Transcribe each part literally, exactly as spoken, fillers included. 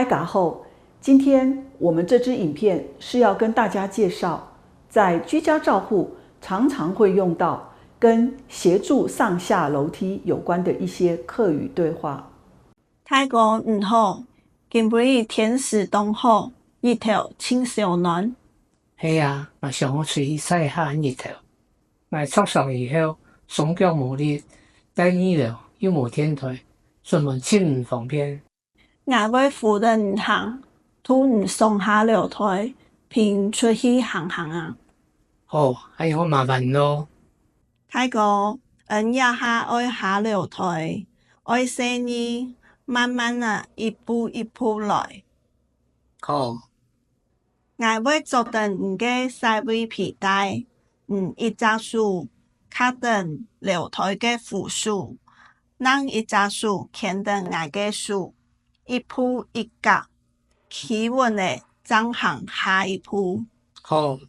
大家好，今天我们这支影片是要跟大家介绍，在居家照护常常会用到跟协助上下楼梯有关的一些客语对话。大哥你好，今晡日天時當好，日頭盡燒暖。係啊，𠊎想愛出去晒下日頭。𠊎著傷以後，雙腳無力，蹛二樓又無電梯，出門盡毋方便。 𠊎會扶等你行，渡你上下樓梯，陪你出去行行啊。好，恁樣麻煩你囉。大哥，你這下愛下樓梯，愛細義，慢慢仔，一步一步來。好。 𠊎會捉等你个細圍皮帶，你一隻手揢等樓梯个扶手，另一隻手牽等𠊎个手，一步一格，企穩咧正行下一步。好。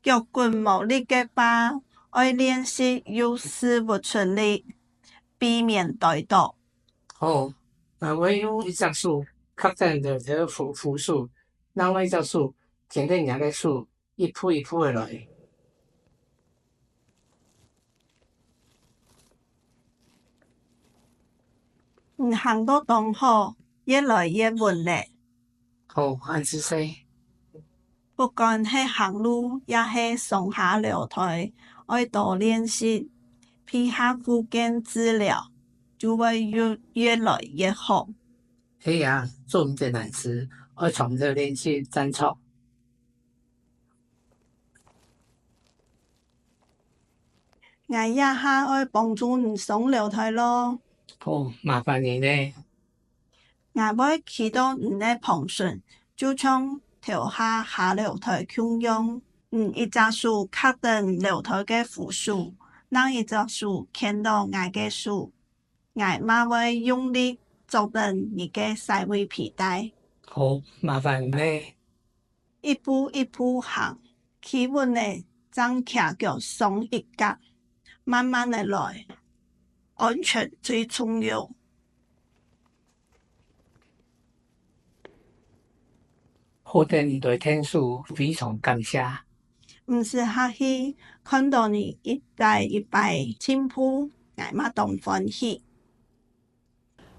腳骨無力个話，愛練習用屎朏出力，避免跌倒。好，𠊎會用一隻手揢等樓梯扶扶手，另外一隻手牽等若个手，一步一步仔來。你行到當好，越來越穩咧。好，恁仔細。不管係行路也係上下樓梯，愛多練習，配合復健治療，就會越越來越好。係啊，做毋得懶尸，愛長久練習正著。 𠊎這下愛幫助你上樓梯囉。好，麻煩你咧。𠊎會企到你个旁脣，就像頭下下樓梯共樣。你一隻手揢等樓梯个扶手，另一隻手牽到𠊎个手。𠊎嘛會用力捉等你个細圍皮帶。好，麻煩你咧。 一步一步行，企穩咧正徛腳上一格，慢慢仔來，安全最重要。好得你來𢯭手，非常感謝。毋使客氣，看到你一擺一擺進步，𠊎嘛當歡喜。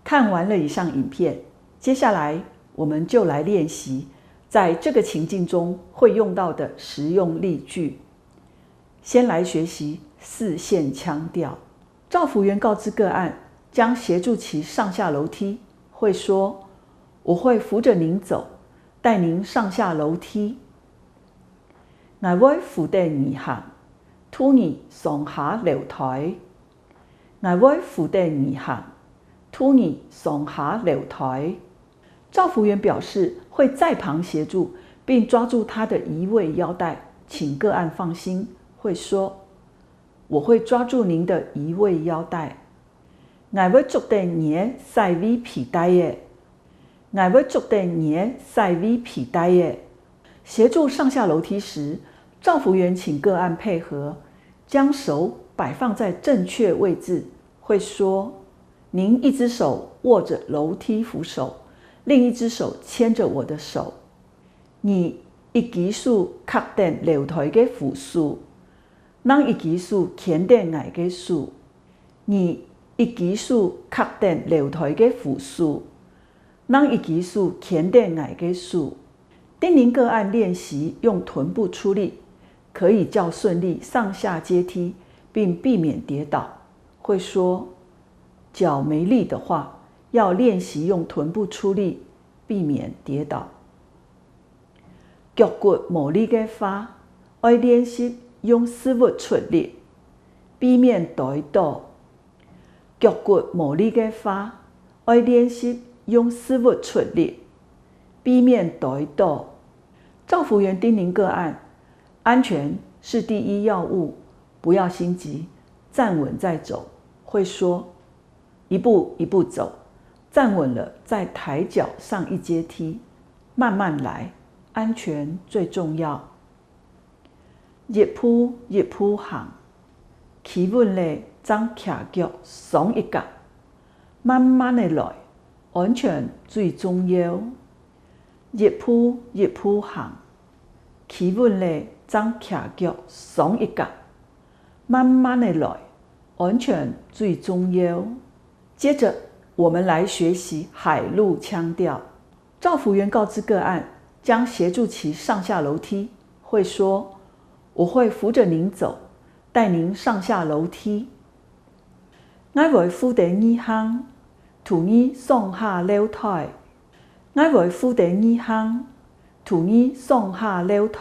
看完了以上影片，接下来我们就来练习在这个情境中会用到的实用例句。先来学习四线腔调。照服员告知个案将协助其上下楼梯，会说：“我会扶着您走，带您上下楼梯。” 𠊎會扶等你行，渡你上下樓梯。𠊎會扶等你行，渡你上下樓梯。照服員表示會在旁协助，并抓住他的移位腰带，请个案放心，会说：“我会抓住您的移位腰带。” 𠊎會捉等你个細圍皮帶仔。𠊎會捉等你个細圍皮帶仔。协助上下楼梯时，照服员请个案配合，将手摆放在正确位置，会说：“您一只手握着楼梯扶手，另一只手牵着我的手。你一支手揢等樓梯个扶手，另一支手牽等𠊎个手。你一支手揢等樓梯个扶手，另一支手牽等𠊎个手。”叮咛个案练习用臀部出力，可以较顺利上下阶梯，并避免跌倒。会说：“脚没力的话，要练习用臀部出力，避免跌倒。” 脚骨無力个話，愛練習用屎朏出力，避免跌倒。腳骨無力个話，愛練習用屎朏出力，避免跌倒。照服員叮咛个案：“安全是第一要务，不要心急，站穩再走。”会说：“一步一步走，站稳了再抬脚上一阶梯，慢慢来，安全最重要。”一步一步行，企穩咧正徛腳上一格，慢慢仔來，安全最重要，一步一步行，企穩了正徛腳上一格，慢慢的來，安全最重要。接着，我们来学习海陆腔调。照服员告知个案将协助其上下楼梯，会说：“我会扶着您走，带您上下楼梯。”我会扶等你行，渡你上下楼梯。我会扶等你行，渡你上下楼梯。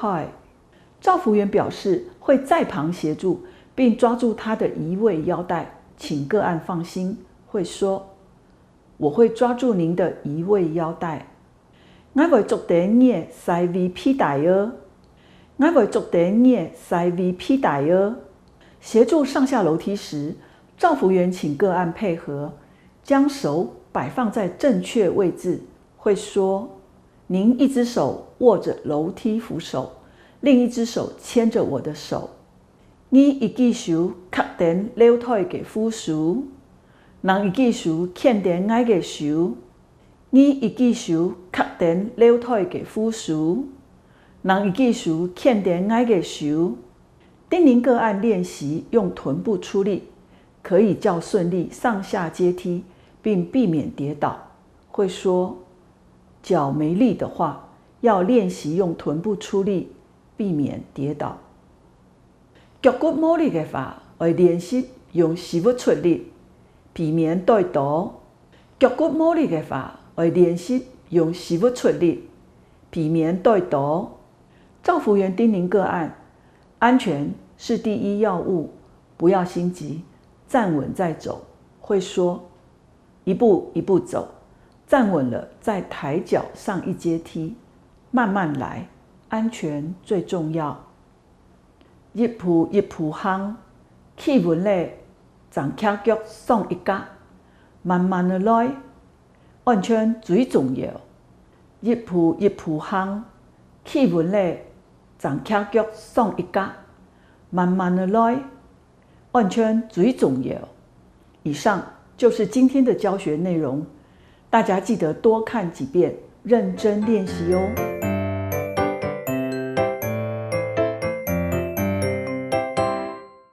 照服员表示会在旁协助，并抓住他的移位腰带，请个案放心，会说：“我会抓住您的移位腰带。”我会捉等你个西位皮带哦。我会捉等你个西位皮带哦。协助上下楼梯时，照服员请个案配合，将手摆放在正确位置，会说：“您一只手握着楼梯扶手，另一只手牵着我的手。你一只手揢等楼梯个扶手，另一只手牵等我个手。你一只手揢等楼梯个扶手，另一只手牵等我个手。”叮咛个案练习用臀部出力，可以较顺利上下阶梯，并避免跌倒。会说：“脚没力的话，要练习用臀部出力，避免跌倒。”脚骨无力个话，爱练习用屎朏出力，避免跌倒。脚骨无力个话，爱练习用屎朏出力，避免跌倒。照服员叮咛个案：“安全是第一要务，不要心急，站稳再走。”会说：“一步一步走，站稳了再抬脚上一阶梯，慢慢来，安全最重要。”一步一步行，企穩了正徛腳上一格，慢慢的来，安全最重要。一步一步行，企稳了正徛脚上一格，慢慢的来，安全最重要。以上就是今天的教学内容，大家记得多看几遍，认真练习哦。